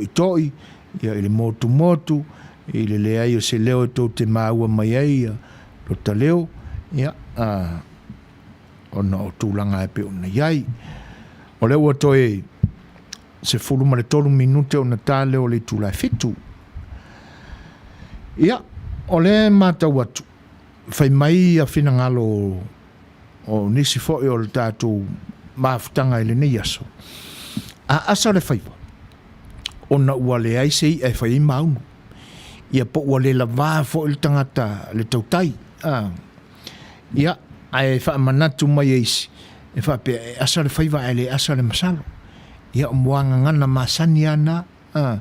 toitoi, ia, i le motumotu, i le leai o se leo e tou te maua mai ai ia lota leo, ia, ona o tulaga e pei ona i ai. O lea ua toe 13 minute ona ta lea o le itula e 7. Ia, o lea e matau atu, fai mai ia finagalo o nisi foi o le tatou mafutaga i lenei aso, a asa le faiva, ona ua leai se i'a e fai ai maunu, ia po ua le lavā foi le tagata le tautai. Ia, ae faamanatu mai e isi, e faapea, e asa le faiva ae le asa le masalo. Ia, o muagagana masani lava na, a,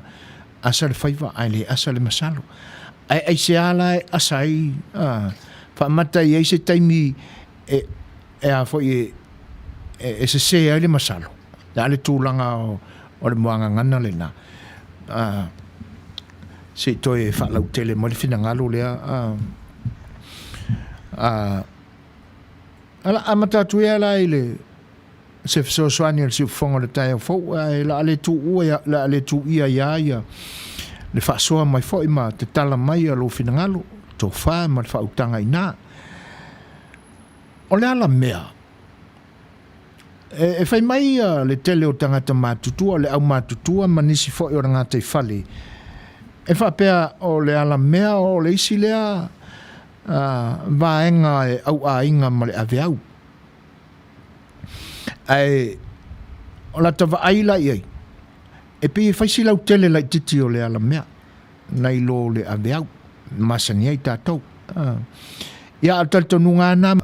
asa le faiva ae le asa le masalo. Ae aisea la e asa ai, a, faamata i ai se taimi e, e a foi e, e, e sesē ai le masalo. Le a le tulaga o, o le muagagana lena. A, se i toe faalautele mai le finagalo lea. A, a, ala amata atu ia la i le se fesoasoani a le siufofoga o le taeao fou, ae la le tuua la le tuuia ia ia le faasoa mai foi ma tatala mai a lou finagalo, tofa ma le faautaga i ina. O le ala mea e fai mai le tele o tagata matutua, le aumatutua ma nisi foi o le gataifale, e faapea o le alamea o le isi lea vaega e auaiga ma le aveau. Ae o lata vaai la i ai, e pei e fai si lautele laititi o le alamea nai lo le aveau masani ai tatou. Ia, a o le talitonuga lava na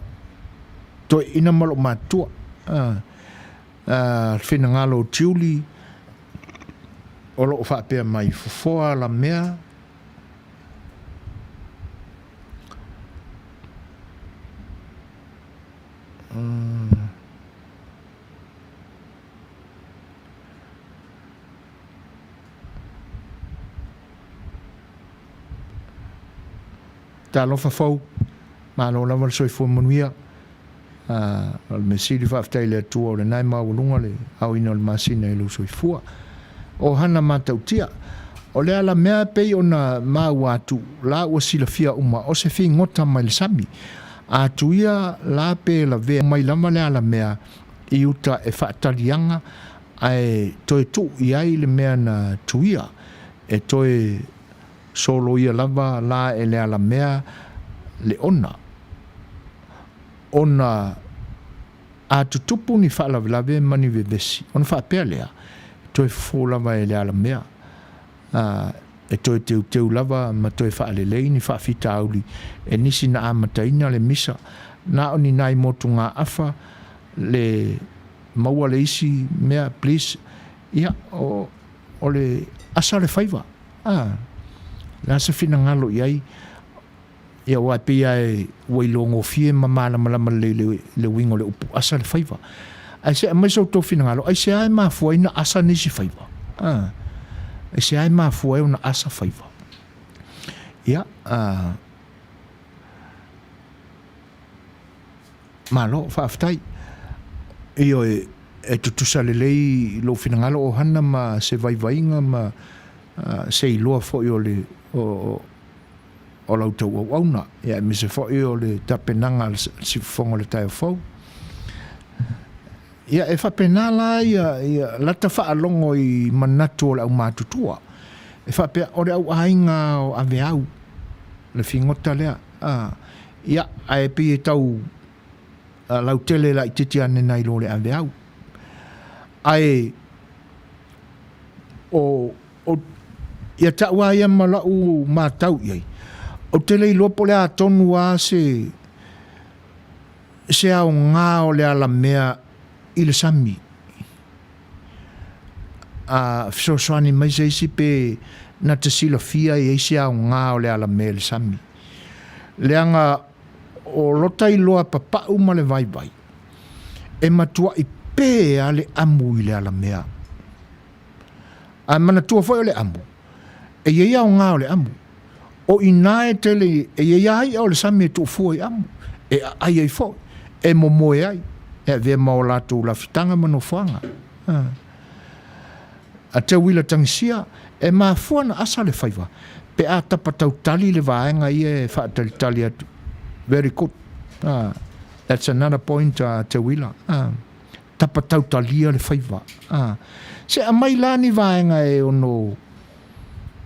toeaiina ma lou matua, le finagalo o Tiuli o lo o faapea mai, fofoa alamea, Talofa fou, malo lava le soifua manuia. O le mea sili faafetai i le Atua o lena e maualuga le aoina o le masina i lou soifua. O hana matautia, o le alamea e pei ona maua atu la ua silafia uma o se figota mai le sami. A tuia la pe lavea mai lava le alamea i uta e faataliaga ae toe tuu i ai le mea na tuia, e toe soloia lava la e le alamea le ona, ona a tutupu ni faalavelave ma ni vevesi, ona faapea lea, e toe fofo lava e le alamea, a e toe teuteu lava ma toe faalelei ni faafitauli e nisi na amataina le misa, na o ni nai motugaafa le maua le isi mea, please, ia, o, o le asa o le faiva, a, le a se finagalo i ai, ia, aua e pei lava e, ua iloagofie ma malamalama lelei le, le uiga o le upu asa le faiva. Ae se aumai so outou finagalo, aisea e mafua ai na asa nisi faiva? A, aisea e mafua ai ona asa faiva? Ia, a, Malo, faafetai. Ioe, e tutusa lelei lou finagalo o hana ma se vaivaiga ma se iloa foi o le o, o la outou auauna, ia aemaise foi o le tapenaga a le siufofoga o le taeao fou. Ia, e faapena la ia, ia lata faalogo i manatu o le aumatutua. E faapea, o le auaiga o Aveau, le figota lea. A, ia, ae pei e tau lautele laititi ane nai lo le Aveau. Ae, o, o, ia ta'u a ia ma la'u matau i ai, ou te le iloa po o le a tonu lava se, se aoga o le alamea i le sami. A fesoasoani mai se isi pe na te silafia e i ai se aoga o le alamea i le sami. Leaga o lota iloa papa'u ma le vaivai, e matua'i pē a le amu i le alamea. Ae manatua foi o le amu, e i ai aoga o le amu. O i ina e tele, e i ai lava i'a o le sami e tuufua i amu, e aai ai foi, e momoe ai, e avea ma o latou lafitaga ma nofoaga. A Teuila Tagisia, e mafua na asa le faiva pe a tapa tautali le vaega ia e faatalitali atu. Very good. Ah, that's another point, Teuila. Ah, tapa tautalia le faiva. Ah, se aumai la ni vaega e ono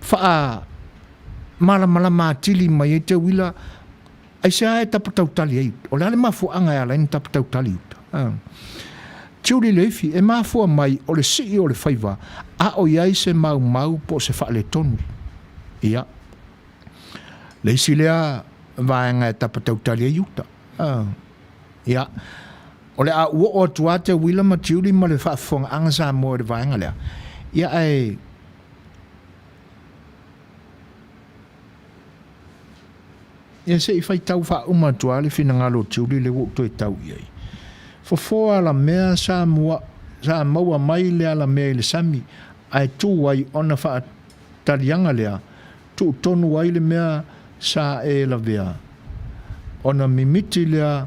faa malamalama atili mai ai Teuila, Aisea e tapa tautali ai uta? O le a le mafuaaga e ala ai ona tapa tautali uta? Tiuli Leifi, e mafua mai o le sii o le faiva a o i ai se maumau po o se faaletonu. Ia, le isi lea vaega e tapa tautali ai uta. Ia, o le a ou oo atu lava Teuila ma Tiuli ma le faafofogaaga Samoa i le vaega lea. Ia, ae Ia se i faitau faauma atu lava le finagalo o Tiuli lea ua ou toe tau i ai. Fofo alamea sa mua, sa maua mai le alamea i le sami, ae tu ai ona faataliaga lea, tuu tonu ai le mea sa e lavea, ona mimiti lea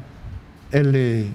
e le.